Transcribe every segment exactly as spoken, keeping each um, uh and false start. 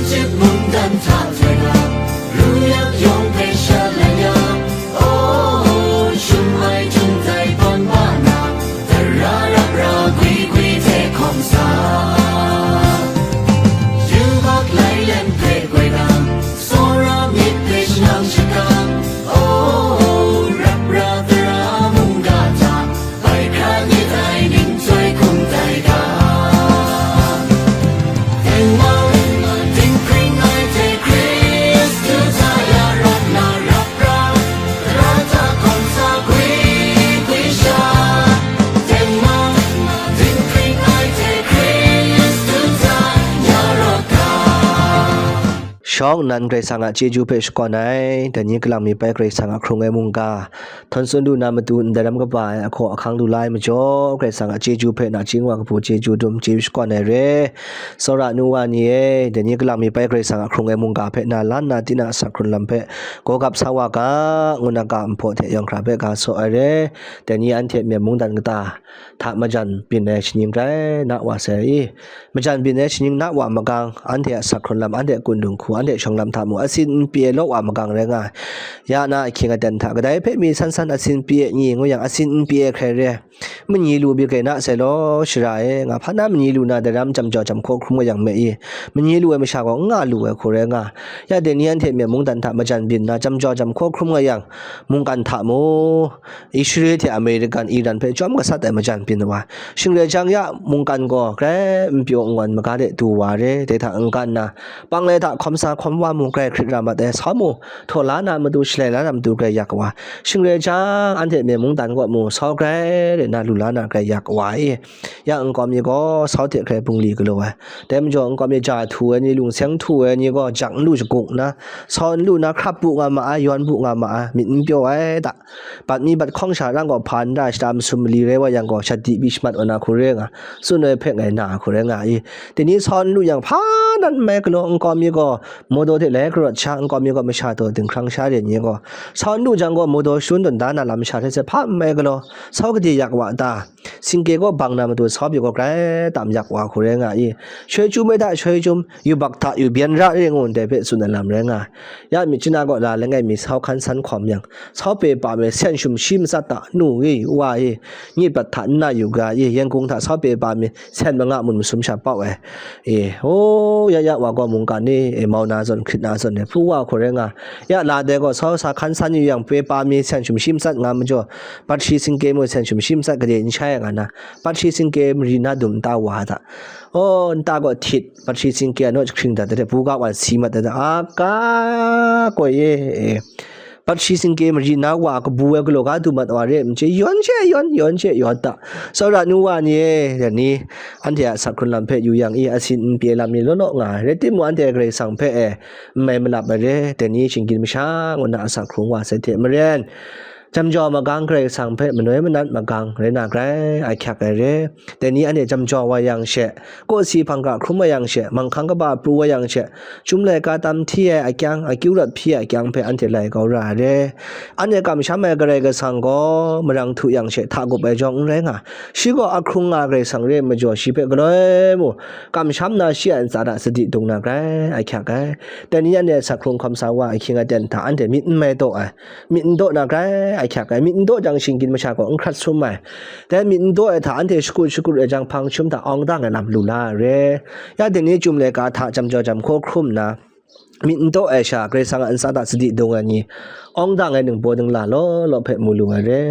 Cip mungdan hta htoi ga, ru yak yawng hpe shalai ya, oh, shum ai htung tai hpawn ba na, tara rap ra gwi gwi hte hkawm sa. Yubak lai lem hpe goi dang, tsawra myit hpe shanang shakang, oh, rap ra tara mungga hta, bai hkra myit ai ning chyoi hkum tai ga. Tengman, dinghpring ai hte Hkristu hta ya rawt na rap ra, tara hta hkawm sa gwi gwi sha. Tengman, dinghpring ai hte Hkristu hta ya rawt ga. Shawng nnan Karai Kasang a chyeju hpe shakawn ai, dai ni kalang mi bai Karai Kasang a hkrung ai mungga, htawn tsun lu na matu ndai lam kaba ai ahkaw ahkang lu la ai majaw, Karai Kasang a chyeju hpe nachying wa kabu chyeju dum chyeju shakawn ai re. Tsawra nu wa ni e, dai ni kalang mi bai Karai Kasang a hkrung ai mungga hpe na lan na tina asak hkrun lam hpe gaw gap sa wa ga, ngu na ga nhpaw hte yawng hkra hpe ga saw ai re. Dai ni anhte Myen mungdan kata hta majan byin ai shaning rai na wa sai i. Majan byin ai shaning na wa magang, anhte a asak hkrun lam, anhte a kun dung hku, anhte a shawng lam hta mu, asin n pyi ai law wa magang rai nga ai. Ya na ahkying aten hta, kadai hpe mi san san asin pyi ai ni ngu yang, asin n pyi ai hkrai re ai. Manyi lu byi krai na sai law, shara e, nga hpa na manyi lu na dai ram jam jau jam hkaw hkrum nga yang me i, manyi lu ai masha gaw n nga lu ai hku rai nga. Ya dai ni anhte Myen mungdan hta majan byin na jam jau jam hkaw hkrum nga yang, mungkan hta mu, Israel hte American, Iran hpe chyawm gasat ai majan byin wa, shing rai jang ya mungkan gaw grai n pyaw n ngawn maga de du wa re, dai hta n-, n-, kan na, panglai hta hkawm sa hkawm wa mu grai hkrit ra mat ai, sau mu, htaw la na matu, shalai la na matu grai yak wa, shing rai jang, anhte Myen mungdan kaw mu, sau grai re na lu la na grai yak wa i, ya nkau mi gaw sau hte hkrai bungli galaw ai, dai majaw nkau mi ja htu ai ni, lung seng htu ai ni gaw, jak n lu shagung na, sau n lu na, hkrap bu nga ma ai, yawn bu nga ma ai, myit n pyaw ai ta, bat mi bat hkawng sha rang gaw, hpa n ra shata masum mali rai wa yang gaw, shat di byi shamat wa na hku re nga, tsun ai hpe ngai na hku re nga i. Dai ni sau n lu yang, hpa nan n mai galaw, nkau mi gaw modo hte lai karawt sha, nkau mi gaw masha taw dinghkrang sha re ni gaw, sau n lu jang gaw, modo shun tawn da na lam sha hte se hpa n mai galaw, sau gade yak wa ta? Singke gaw bang na matu sau pyi gaw grai tam yak wa hku rai nga i. Shoi chyum ai hta shoi chyum, yubak hta yu byan ra re ngu ndai hpe tsun ai lam rai nga ai. Ya myit chana kaw la langai mi sau hkan san hkawm yang, sau pe pa me sen shum shi matsat ta, nu e, wa e, nyit bat hta n na yu ga e, Yangon hta sau pe pa me sen manga mun masum sha pau ai. E, o, ya ya wa gaw mungkan ni, e, mau na zawn, hkrit na zawn, e, pru wa hku rai nga. Ya la dai gaw sau sa hkan san yu yang, pe pa mi sen shum shi matsat nga majaw, patri singke mu sen shum shi matsat gade n shai nga na, patri singke mari na dum nta wa hta. O, nta gaw htit, patri singke anaw jahkring dat ai, buga wan si mat ai, a ka koi e, e. Patri singke mari na wa kabu ai galaw ga du mat wa re, mche yawn she yawn, yawn she yawn ta. Tsawra nu wa ni e, dai ni, anhte a asak hkrun lam hpe yu yang i, asin n pyi ai lam ni law law nga ai, rai timung, anhte Karai Kasang hpe e, n mai malap ai re, dai ni shinggyim masha ngu na asak hkrung wa sai hte maren, jam jau magang Karai Kasang hpe manoi manat magang rai na grai, ahkyak ai re. Dai ni anhte jam jau wa yang she, kawsi hpang hkra hkrum wa yang she, manghkang kaba pru wa yang she, Chyum laika tam hti ai akyang, akyu rawt hpyi ai akyang hpe anhte lai kau ra ai re. Anhte kamsham ai Karai Kasang gaw marang htu yang she hta gup ai jawng n rai nga, shi gaw ahkrung nga Karai Kasang re ai majaw, shi hpe galoi mu, kamsham na shi a ntsa hta sadi dung na grai, ahkyak ai. Dai ni anhte asak hkrung hkawm sa wa ahkying aten hta anhte myit n mai taw ai, myit n daw na grai, ahkyak ai, myit n daw jang shinggyim masha gaw n hkrat sum ai. Dai myit n daw ai hta anhte shakut shakut ai jang, hpang chyum hta awng dang ai lam lu la ai re. Ya dai ni Chyum laika hta jam jau jam hkaw hkrum nna, myit n daw ai sha, Karai Kasang a ntsa hta sadi dung ai ni, awng dang ai ningbaw ningla law law hpe mu lu ai re.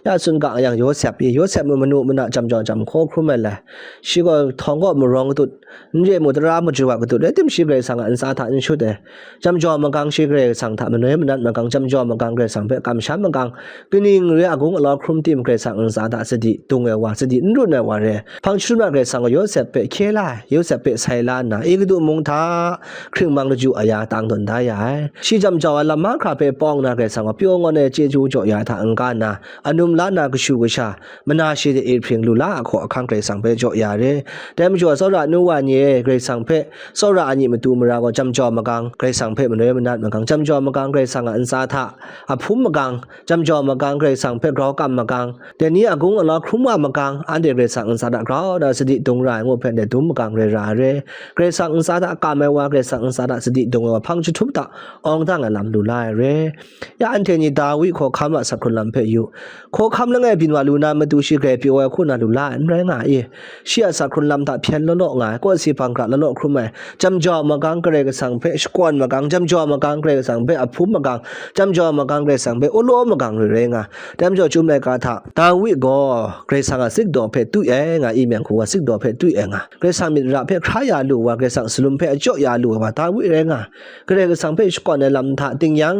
Ya tsun ga yang Yawsep i, Yawsep mung manu mana jam jau jam hkaw hkrum ai lai. Shi gaw htawng kaw marawng katut, n re mu tara maju wa katut, rai tim shi Karai Kasang a ntsa hta n shut ai. Jam jau magang shi Karai Kasang hta manoi manat magang, jam jau magang Karai Kasang hpe kamsham magang, kaning re agung alau hkrum tim Karai Kasang a ntsa hta sadi dung ai wa, sadi n run ai wa re. Hpang chyum na Karai Kasang gaw Yawsep hpe hkye la ai, Yawsep hpe sai la nna, Egutu mung hta hkring mang laju aya tang tawn da ya ai. Shi jam jau ai lam mahkra hpe pawng na Karai Kasang gaw pyaw ngawn ai chyeju jaw ya ai hta n-ga nna, anum la na kashu kasha, mana shi hte e hpring lu la ai hkaw ahkang Karai Kasang hpe jaw ya re. Dai majaw, tsawra nu wa ni e, Karai Kasang hpe tsawra ai ni matu mara gaw jam jau magang, Karai Kasang hpe manoi manat magang, jam jau magang, Karai Kasang a ntsa hta a hpum magang, jam jau magang, Karai Kasang hpe grau kam magang, dai ni a gung alau hkrum wa magang, anhte Karai Kasang ntsa hta grau na sadi dung ra ai ngu hpe, anhte dum magang rai ra ai re. Karai Kasang ntsa hta kam ai wa, Karai Kasang ntsa hta sadi dung ai wa, hpang jahtum hta awng dang ai lam lu la ai re. Ya anhte ni Dawi hkawhkam a asak hkrun lam hpe yu. Hkawhkam langai byin wa lu na matu shi grai pyaw ai hku na lu la ai n rai nga i? Shi a asak hkrun lam hta hpyen law law nga ai, kawsi hpang hkra law law hkrum ai, jam jau magang Karai Kasang hpe shakawn magang, jam jau magang Karai Kasang hpe a hpum magang, jam jau magang Karai Kasang hpe u law magang rai rai nga. Dai majaw, Chyum laika hta Dawi gaw Karai Kasang a sikdaw hpe tui ai nga i, myen hku wa sikdaw hpe tui ai nga. Karai Kasang myit ra hpe hkra ya lu wa, Karai Kasang salum hpe a jaw ya lu ai wa Dawi rai nga. Karai Kasang hpe shakawn ai lam hta tingnyang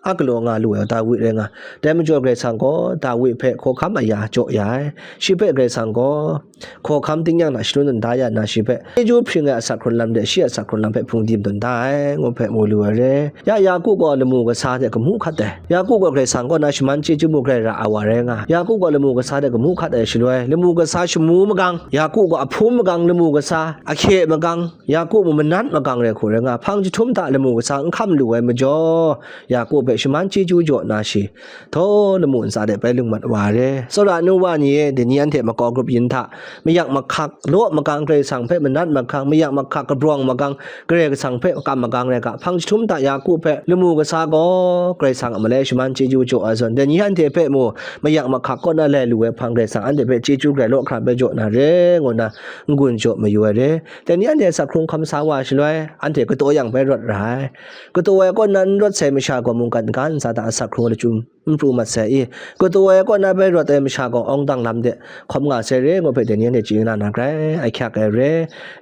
a galaw nga lu ai wa Dawi rai nga. Dai majaw, Karai Kasang gaw Dawi hpe hkawhkam aya jaw ya ai. Shi hpe Karai Kasang gaw hkawhkam tingnyang hta shangun tawn da ya nna, shi hpe chyeju hpring ai asak hkrun lam de shi a asak hkrun lam hpe hpung dim tawn da ai, ngu hpe mu lu ai re. Ya Yaku gaw lamu kasa hte kamu hkat ai. Yaku gaw Karai Kasang kaw na shaman chyeju mung grai ra ai wa rai nga. Yaku gaw lamu kasa hte kamu hkat ai shaloi, lamu kasa shamu magang, Yaku gaw a hpum magang, lamu kasa ahkye magang, Yaku mung manat magang rai hku rai nga. Hpang jahtum hta lamu kasa n hkam lu ai majaw, Yaku hpe shaman chyeju jaw na shi, htaw lamu ntsa de bai lung mat wa ai re. Tsawra nu wa ni e, dai ni anhte makau grup yin hta, mayak mahkak law magang, Karai Kasang hpe manat magang, mayak mahkak kabrawng magang, Karai Kasang hpe kam magang rai ga, hpang jahtum hta Yaku hpe lamu kasa gaw Karai Kasang a malai shaman chyeju jaw ai zawn, dai ni anhte hpe mu mayak mahkak kaw na lai lu ai hpang Karai Kasang anhte hpe chyeju grai law hkra bai jaw na re, ngu nna n-gun jaw mayu ai re. Dai ni anhte asak hkrung hkawm sa wa shaloi, anhte kataw yang bai rawt ra ai. Kataw ai kaw na n rawt sai masha gaw mungkan ga ntsa hta asak hkrung lachyum n pru mat sai i? Kataw ai kaw na bai rawt ai masha gaw awng dang lam de hkawm nga sai re, ngu hpe dai ni anhte chye na na grai ahkyak ai re.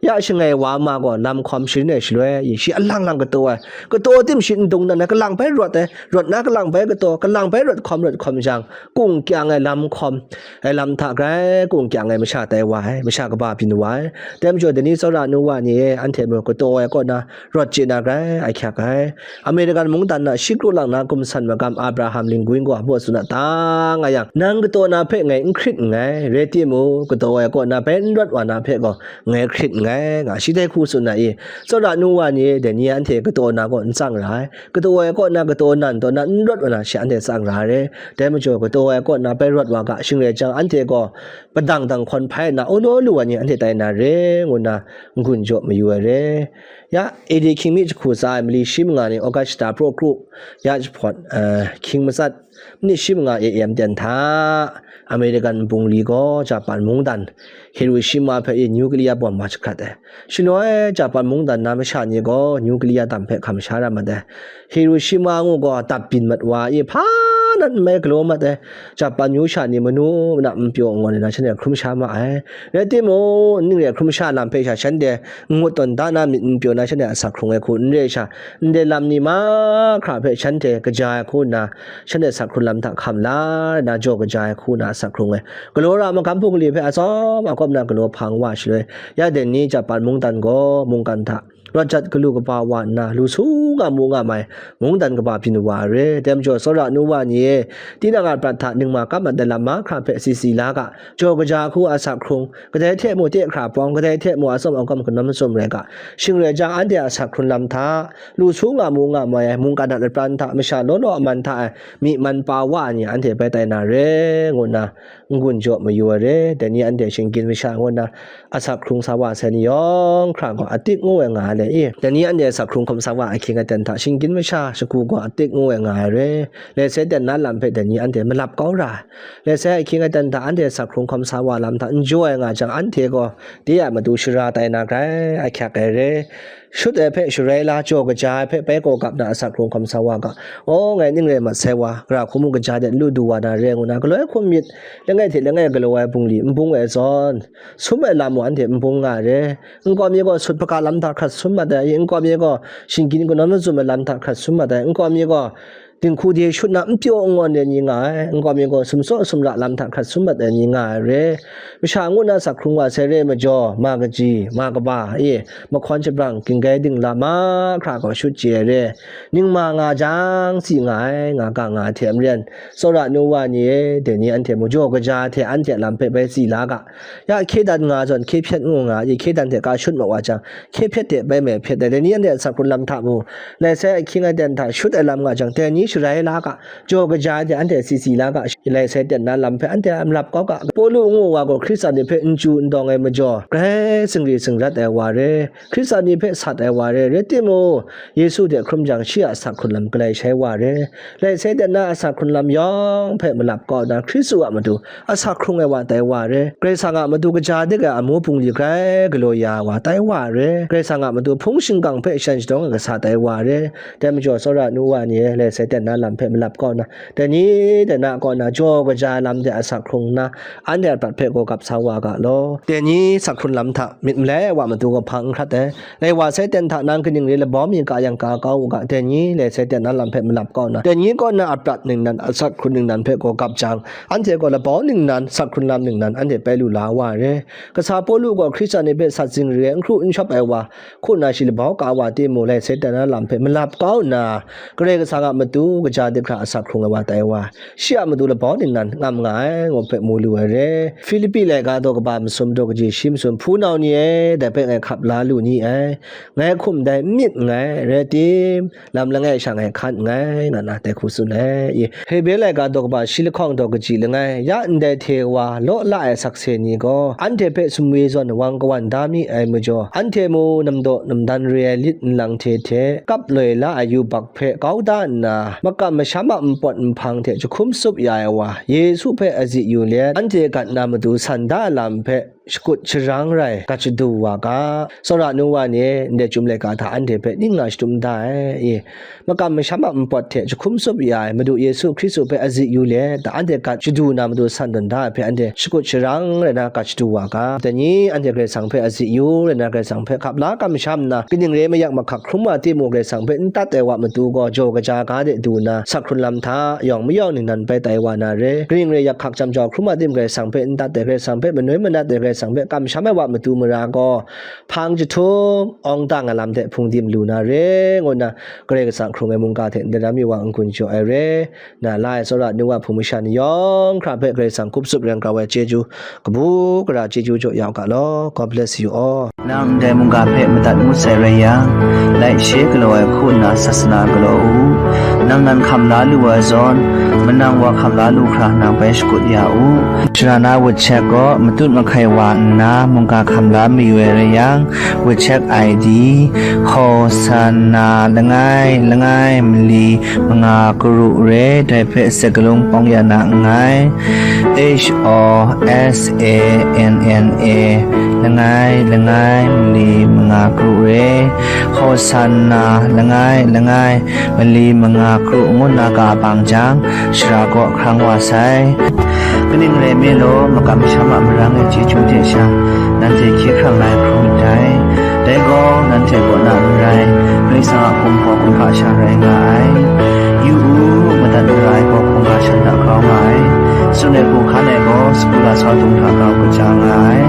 Ya shangai wa ma gaw lam hkawm sharin ai shaloi, shi alang lang kataw ai, kataw tim shi n dung dan ai, kalang bai rawt ai, rawt na kalang bai kataw, kalang bai rawt hkawm, rawt hkawm jang, kung kyang ai lam hkawm ai lam hta grai kung kyang ai masha tai wa ai, masha kaba byin wa ai. Dai majaw, dai ni tsawra nu wa ni e, anhte mung kataw ai kaw na rawt chye na grai ahkyak ai. American mungdan na shi kru lang na gumsan magam Abraham Lincoln gaw a baw tsun a ta nga yang, nang kataw na hpe ngai n hkrit nngai, rai timung, kataw ai kaw na bai n rawt wa na hpe gaw ngai hkrit nngai, nga shi dai hku tsun na i? Tsawra nu wa ni e, dai ni anhte kataw na gaw n tsang ra ai. Kataw ai kaw na kataw nan taw na n rawt wa na shi anhte tsang ra ai re. Dai majaw, kataw ai kaw na bai rawt wa ga, shing rai jang, anhte gaw padang dang hkawn hpai nna, u law lu ai ni anhte tai na re, ngu nna n-gun jaw mayu ai re. Ya, A D hkying mi jahku tsa ai mali shi manga ni August shi ta praw kru ya jahpawt, eh, hkying matsat, minit shi manga A M ten hta, American bungli gaw Japan mungdan Hiroshima hpe i nuclear bomb wa jahkrat ai. Shaloi Japan mungdan na masha ni gaw nuclear dam hpe hkam sha ra mat ai. Hiroshima ngu gaw dap byin mat wa i, hpa nan n mai galaw mat ai. Japan myu sha ni manu mana n pyaw n ngawn ai na shanhte hkrum sha ma ai. Rai timung, ning re hkrum sha lam hpe sha shanhte n ngut tawn da na myit n pyaw na shanhte asak hkrung ai hku n re sha, ndai lam ni mahkra hpe shanhte kaja ai hku nna, shanhte asak hkrung lam hta hkam la na jaw kaja ai hku nna asak hkrung ai. Galaw ra magam hpung li hpe atsawm akawm na galaw hpang wa shaloi, ya dai ni Japan mungdan gaw mungkan hta rawt jat galu kaba wa nna, lu su nga mu nga mai mungdan kaba byin wa ai re. Dai majaw, tsawra nu wa ni e, tinang a prat hta ningma kap mat ai lam mahkra hpe si si la ga, jaw kaja hku asak hkrung, kadai hte mu te hkra pawng, kadai hte mu atsawm akawm kanawn macum rai ga, shing rai jang, anhte asak hkrun lam hta, lu su nga mu nga mai ai mungkan a lapran hta, masha law law a man hta e myi man pa wa ai ni anhte bai tai na re, ngu nna n-gun jaw mayu ai re. Dai ni anhte shinggyim masha ngu nna asak hkrung sa wa sai ni yawng hkra gaw atik ngu ai nga ai le i? Dai ni anhte asak hkrung hkawm sa wa ahkying aten hta shinggyim masha shagu gaw atik ngu ai nga ai re. Let sai ten na lam hpe dai ni anhte malap kau ra ai. Let sai ahkying aten hta anhte asak hkrung hkawm sa wa lam hta n jaw ai nga jang, anhte gaw de a matu shara tai na grai ahkyak ai re. Shut ai hpe sharai la, jaw kaja ai hpe bai gaw gap na asak hkrung hkawm sa wa ga, aw, ngai ning rai mat sai wa, gara hku mung kaja de n lu du wa na re, ngu na, galoi hkum myit, langai hte langai galaw ai bungli n bung ai zawn, sum ai lam mung anhte n bung nga ai re. Nkau mi gaw sut hpaga lam hta hkrat sum mat ai, nkau mi gaw shinggyim kanawn mazum ai lam hta hkrat sum mat ai, nkau mi gaw dinghku de shut na n pyaw n ngawn ai ni nga ai, nkau mi gaw sumsaw sumra lam hta hkrat sum mat ai ni nga ai re. Masha ngu na sak hkrung wa sai re ai majaw, ma kaji, ma kaba, e, mahkawn shabrang, ginggai dingla mahkra gaw shut chye ai re. Ning ma nga jang, si nga ai, nga ga nga ai hte maren, tsawra nu wa ni e, dai ni anhte mu jaw kaja hte anhte a lam hpe bai si la ga. Ya hkye dan nga zawn, hkye hpyet ngu nga, i hkye dan hte ka shut mat wa jang, hkye hpyet de bai mai hpyet ai, dai ni anhte a sak hkrung lam hta mu, lai sai ahkying aten hta shut ai lam nga jang, dai ni sharai la ga, jaw kaja ai hte anhte si si la ga, lai sai ten na lam hpe anhte a malap kau ga. Pawlu ngu wa gaw Hkristan ni hpe n chyu n dawng ai majaw, grai singri singrat ai wa re, Hkristan ni hpe sat ai wa re, rai timung, Yesu hte hkrum jang shi a sak hkrung lam galai shai wa re, lai sai ten na a sak hkrung lam yawng hpe malap kau na, Hkristu a matu a sak hkrung ai wa tai wa re, Karai Kasang a matu kaja dik ai amu bungli grai galaw ya ai wa tai wa re, Karai Kasang a matu hpung shingkang hpe shan shadawng ai kasa tai wa re, dai majaw tsawra nu wa ni e, lai sai ten na lam hpe malap kau na, dai ni dai na kaw na jaw kaja ai lam de a sak hkrung nna, anhte a prat hpe gaw gap sa wa ga law. Dai ni sak hkrung lam hta myit malai ai wa matu gaw hpang n hkrat ai. Lai wa sai ten hta nang kaning re labau mi ka yang ka kau u ga, dai ni lai sai ten na lam hpe malap kau na, dai ni kaw na a prat ningnan, a sak hkrung ningnan hpe gaw gap jang, anhte gaw labau ningnan, sak hkrung lam ningnan anhte bai lu la wa ai re. Kasa Pawlu gaw Hkristan ni hpe sat zingri ai, n hkru n shawp ai wa, hku nna shi labau ka wa timung, lai sai ten na lam hpe malap kau nna, Karai Kasang a matu kaja dik hkra a sak hkrung ai wa tai wa, shi a matu labau ningnan ngam nga ai, ngu hpe mu lu ai re. Filipi laika daw kaba masum daw kaji shi masum hpunau ni e, dai hpe ngai hkap la lu ni ai, ngai hkum dai n myit nngai, rai tim, lam langai sha ngai hkan nngai, nga na dai hku tsun ai. I, Hebre laika daw kaba shi lahkawng daw kaji langai, ya ndai hte wa law la ai sakse ni gaw, anhte hpe sumwi zawn wang kawan da mi ai majaw, anhte mu namdaw namdan re ai lit nlang hte hte, kap loi la ai yubak hpe kau da nna, makam masham a npawt nhpang hte jahkum tsup ya ai wa, Yesu hpe azi yu let, anhte gat na matu san da ai lam hpe, shakut sharang rai gat shadu wa ga. Tsawra nu wa ni e, ndai chyum laika hta anhte hpe ning nga shadum da ai, i, makam masham a npawt hte jahkum tsup ya ai Madu Yesu Hkristu hpe azi yu let, anhte gat shadu na matu san tawn da ai hpe anhte shakut sharang rai na gat shadu wa ga. Dai ni anhte Karai Kasang hpe azi yu rai na, Karai Kasang hpe hkap la kamsham nna, kaning re mayak mahkak hkrum wa timung, Karai Kasang hpe n tat ai wa matu gaw, jaw kaja ga de du nna, sak hkrung lam hta yawng mayawng ningnan bai tai wa na re. Kaning re yak hkak jam jau hkrum wa timung, Karai Kasang hpe n tat ai, Karai Kasang hpe manoi manat ai, Karai Kasang hpe kamsham ai wa matu mara gaw, hpang jahtum awng dang ai lam hte hpungdim lu na re, ngu nna Karai Kasang hkrung ai mungga hte ndai ram yu wa n-gun jaw ai re. Na la ai tsawra nu wa hpung masha ni yawng hkra hpe Karai Kasang hkup tsup rai grau ai chyeju, kabu gara chyeju jaw ya u ga law. God bless you all. Nang ndai mungga hpe madat ngut sai rai yang, laishe galaw ai hku nna sasana galaw u. Nang nan hkam la lu ai zawn, manang wa hkam la lu hkra nang bai shakut ya u. Shara na WeChat gaw matut mahkai wa nna mungga hkam la mayu ai rai yang, WeChat I D, Hosanna langai langai mali manga karu re, dai hpe sakalung pawng ya na nngai. H O S A N N A, langai langai mali manga karu re, Hosanna langai langai mali manga karu ngu nna ga bang jang, shara kaw hkrang wa sai. Kaning rai me law, makam masham a marang e chyeju hte sha, nanhte hkye hkrang la ai hkrum myit dai. Dai gaw, nanhte kaw na n rai, Karai Kasang a hkum gaw hkungga sha rai nga ai. Yu u, madat mara ai gaw hkungga shan hta grau nga ai. Tsun ai hku hkan ai gaw, sagu lasau dung hta grau kaja nga ai.